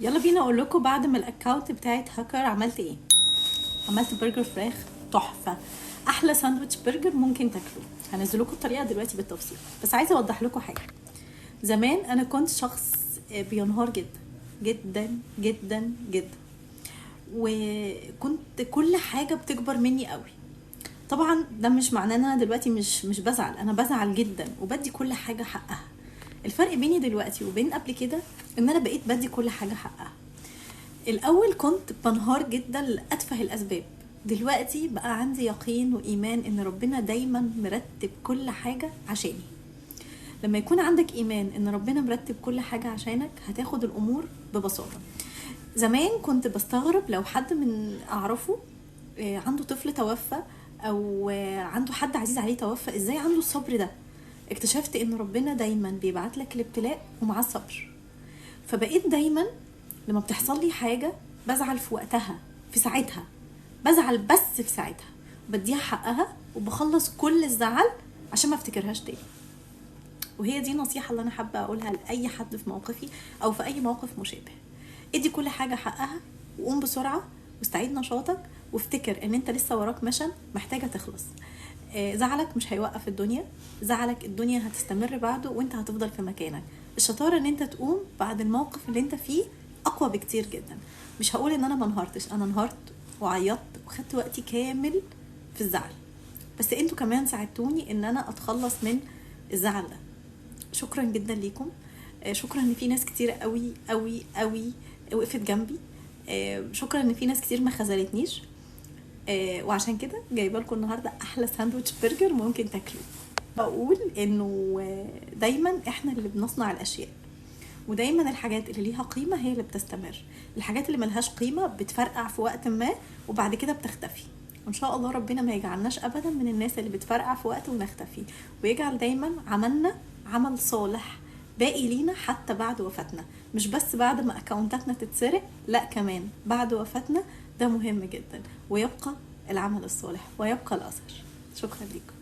يلا بينا اقول لكم بعد ما ال account بتاعي اتهكر عملت ايه. عملت برجر فراخ تحفة، احلى ساندويتش برجر ممكن تاكلوه. هنزل لكم الطريقة دلوقتي بالتفصيل، بس عايزه اوضح لكم حاجة. زمان انا كنت شخص بينهار جدا جدا جدا جدا، وكنت كل حاجة بتكبر مني قوي. طبعا ده مش معناه ان انا دلوقتي مش بزعل، انا بزعل جدا وبدي كل حاجة حقها. الفرق بيني دلوقتي وبين قبل كده ان انا بقيت بدي كل حاجة حقها. الاول كنت بنهار جدا لاتفه الاسباب، دلوقتي بقى عندي يقين وايمان ان ربنا دايما مرتب كل حاجة عشاني. لما يكون عندك ايمان ان ربنا مرتب كل حاجة عشانك هتاخد الامور ببساطة. زمان كنت بستغرب لو حد من اعرفه عنده طفل توفى او عنده حد عزيز عليه توفى، ازاي عنده الصبر ده؟ اكتشفت ان ربنا دايما بيبعت لك الابتلاء ومعاه الصبر. فبقيت دايما لما بتحصل لي حاجة بزعل في وقتها، في ساعتها بزعل، بس في ساعتها بديها حقها وبخلص كل الزعل عشان ما افتكرهاش تاني. وهي دي النصيحة اللي انا حابة اقولها لاي حد في موقفي او في اي موقف مشابه. ادي كل حاجة حقها وقوم بسرعة واستعيد نشاطك، وافتكر ان انت لسه وراك mission محتاجه تخلص. زعلك مش هيوقف الدنيا، زعلك الدنيا هتستمر بعده وانت هتفضل في مكانك. الشطارة ان انت تقوم بعد الموقف اللي انت فيه اقوى بكتير جدا. مش هقول ان انا ما انهارتش، انا انهارت وعيطت وخدت وقتي كامل في الزعل، بس انتوا كمان ساعدتوني ان انا اتخلص من الزعل ده. شكرا جدا ليكم، شكرا ان في ناس كتير قوي قوي قوي وقفت جنبي، شكرا ان في ناس كتير ما خذلتنيش، وعشان كده جايبه لكم النهارده احلى ساندويتش برجر ممكن تاكلوه. بقول انه دايما احنا اللي بنصنع الاشياء، ودايما الحاجات اللي ليها قيمة هي اللي بتستمر، الحاجات اللي ملهاش قيمة بتفرقع في وقت ما وبعد كده بتختفي. وان شاء الله ربنا ما يجعلناش ابدا من الناس اللي بتفرقع في وقت ونختفي، ويجعل دايما عملنا عمل صالح باقي لينا حتى بعد وفاتنا، مش بس بعد ما اكونتاتنا تتسرق، لا كمان بعد وفاتنا. ده مهم جدا، ويبقى العمل الصالح ويبقى الاثر. شكرا لكم.